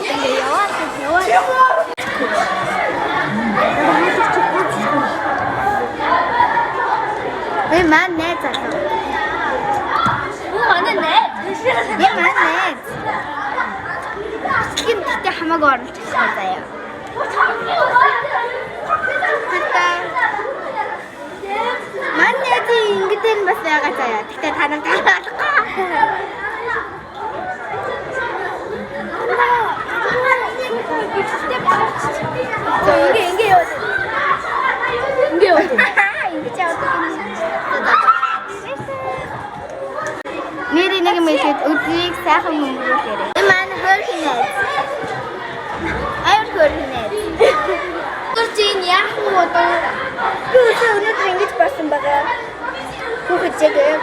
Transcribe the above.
Ингээ яваад яваад. Би маань найз залуу. Бүү манай найз. Би маань найз. Бичлэг нь гэхдээ хамаагүй оруулж чадахгүй заяа. Хата. Маань найзын ингэдэж нь бас байгаа заяа. Гэхдээ та нар гараалгаа. За ингээ ингээ яваад. Ингээ яваад. Ингэж явдаг юм. Нэр нэг юм хэлээд өдрийг сайхан өнгөрүүлээрэй. Энэ маань хөөрхөн найз. Аюул хөөрхөн найз. Өдөр чинь яах вэ одоо? Би өсөө өнөөдөр ингэж болсон байгаа. Хүүхэд яг яг